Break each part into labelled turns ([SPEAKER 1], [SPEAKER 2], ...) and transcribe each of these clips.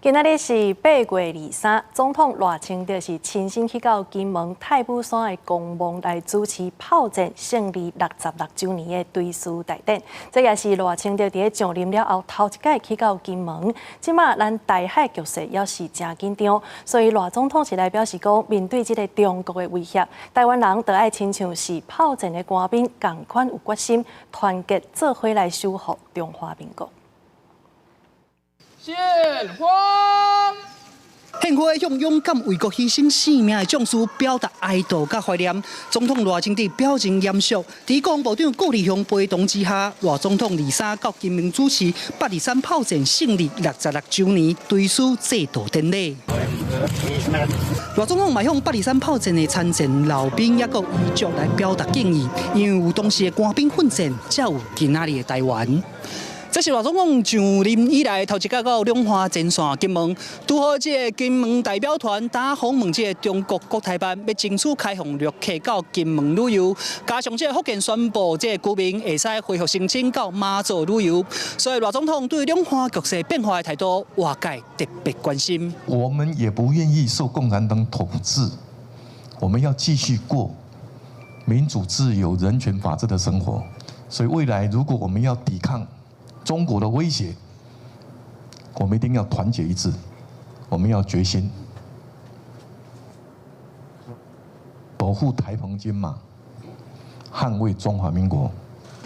[SPEAKER 1] 今仔日是8月23，總統賴清德是親身去到金門太武山的公墓來主持炮戰勝利66週年的追思大典。這也是賴清德佇咧上任了後頭一擺去到金門。這馬咱台海局勢猶是誠緊張，所以賴總統是來表示講，面對這个中國的威脅，台灣人著愛親像是炮戰的官兵仝款有決心，團結做伙來守護中華民國。
[SPEAKER 2] 獻花，
[SPEAKER 3] 獻花向勇敢為國犧牲性命的將士表達哀悼佮懷念。總統賴清德表情嚴肅，佇國防部長顧立雄陪同之下，賴總統23到金門主持8·23炮戰勝利66週年追思祭悼典禮。賴總統嘛向8·23炮戰的參戰老兵抑閣遺族來表達敬意，因為有當時的官兵奮戰，才有今仔日的台灣。這是賴總統上任以來頭一擺到兩岸前線金門，拄好這个金門代表團打訪問這个中國國台辦，欲爭取開放陸客到金門旅遊，加上這个福建宣布這个居民會使恢復申請到馬祖旅遊，所以賴總統對兩岸局勢變化的態度，外界特別關心。
[SPEAKER 4] 我們也不願意受共產黨統治，我們要繼續過民主、自由、人權、法治的生活。所以未來如果我們要抵抗中國的威脅，我們一定要團結一致，我們要決心保護台澎金馬，捍衛中華民國。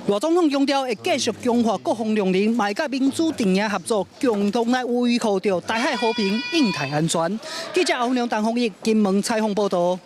[SPEAKER 3] 賴總統強調會繼續強化國防量能，嘛會佮民主陣營合作，共同來維護著台海和平、印太安全。記者歐良、陳鳳玉金門採訪報道。